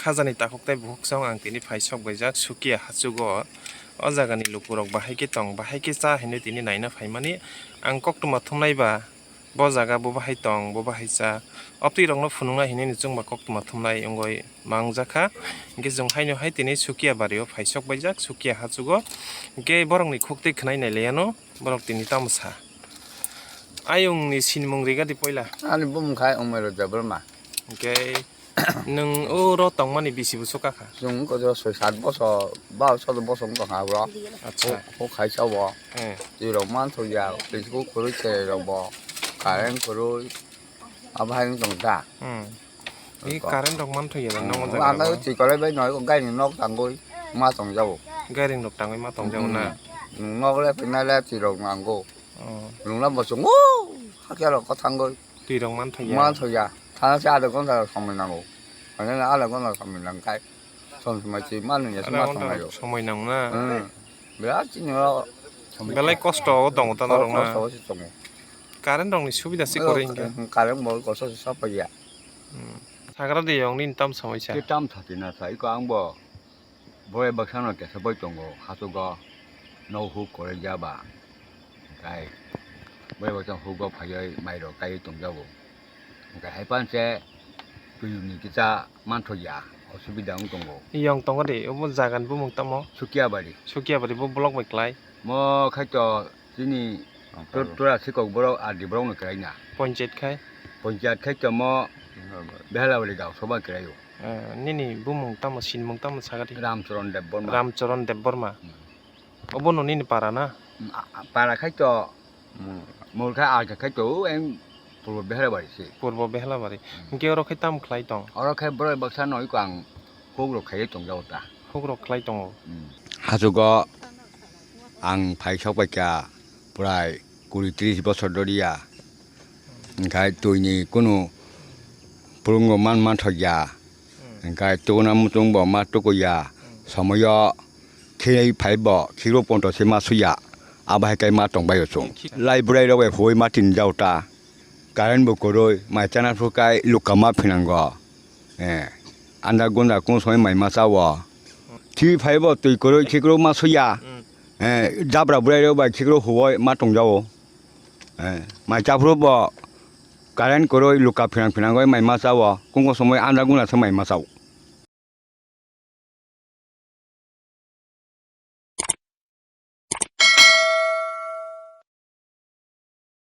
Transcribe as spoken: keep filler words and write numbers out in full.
Khajani takhuk tei bukhuk chwng ang tini phai sok baijak Sukia hachugo. O jagani lukurok bahai khe tong, bahai khe cha hinwi tini naina phaimani. Ang koktwma thumnai ba, bo jaga bo bahai tong, bo bahai cha. O twi rokno phunukna hinwi ni chwngba koktwma thumnai wngwi ma wngjakha. Hinkhe chwng haino hai tini Sukia bario phai sok baijak, Sukia hachugo. Hinkhe borokni khuk twi khwnai nai laiano, borok tini tamo sa. Ayungni sinimung rigadi poila. Ani bumung khai Umairot Debbarma. Hinkhe Nwng oro tongmani bisi bwswk kakha? Chwng wngkha soi sat bosor, ba sodor bosor wngkha kha bro. Acha. Huk, huk hai sa bo. Eh. Twi rok man thok ya, twi khuk kwrwi cherai rok bo. Current kwrwi. Abo hai wng tong da. Hmm. I current rok man thok ya, hmm, nogo jaga anda rok. Twi kwrwi bai noi, gaini nok tangwi ma tong jabo. Gairing rok tangwi ma tong jabo na? Hmm. Nok le pina le twi rok nango. Oh. Nwng la bo chwng, o, hakhe rok ko thangwi. Twi rok man thok ya. Man thok ya. Thana se adha ghonta somoi nango. Mane adha ghonta somoi nang khai. Som somoi chi man ya. Adha ma ghonta thong ayo. Somoi nang na. Hmm. Birat chini ro. Belai kosto o tongo ta norok na. Kosto o si tongo. Current rok ni subida si kwrwi hinkhe. Current bo kosto si sapa ya. Hmm. Sagra de yong ni tam somoi sa. Ki tam thati na sa iko ang bo. Borok baksa no kesa bai tongo, hachugo nok huk kwrwi ya ba. Hinkhe borok baksa hugo phaiwi mai rok kaiwi tong jago. Hinkhe hai pan se twi ni kisa man thok ya, osubida wng tongo. Yong tongo de, obo jaga ni bumung tamo? Sukiabari. Sukiabari bo block bai kwlai. Mo khai to Chini tor-, tora sikok borok R D borok no kwlai na. Panchayat khai? Panchayat khai tamo Behalabari gao soba kwlai o. Eh, nini bumung tamo, sinimung tamo sagadi? Ramcharan Debbarma. Ramcharan Debbarma. Hmm. Obo no nini para na? Hmm, a, a, para khai to. Hmm. Mol khai alka khai to, o eng Purbo Behalabari se. Purbo Behalabari. Hmm. Hinkhe oro khai tamo khlai tong? Oro khai borok baksa no iko ang huk rok khai tong jago ta. Huk rok khlai tongo. Hmm. Hachugo Ang phai sok pai kha prai kuri tris bosor doriya. Hinkhe twi ni kunu phrungo man manthok ya. Hinkhe tukuna muchung bo ma tuku ya. Somoyo khirwi phai bo khiro ponto se ma suya. Abo hai khe ma tong bai o chwng. Lai bwrai rok bai huwi ma tin jao ta. Current bo kwrwi, mai chana phukai luka ma phinango. Eh, anda gunda kung soi mai ma chao. Thi phai bo twi kwrwi, khikrwi ma suya. Eh, jabra bwrai rok bai khikrwi huoi ma tong jao. Eh, mai chaphru bo current kwrwi luka phinang phinangoi mai ma chao. Kung kung somoi anda gunda se mai ma chao.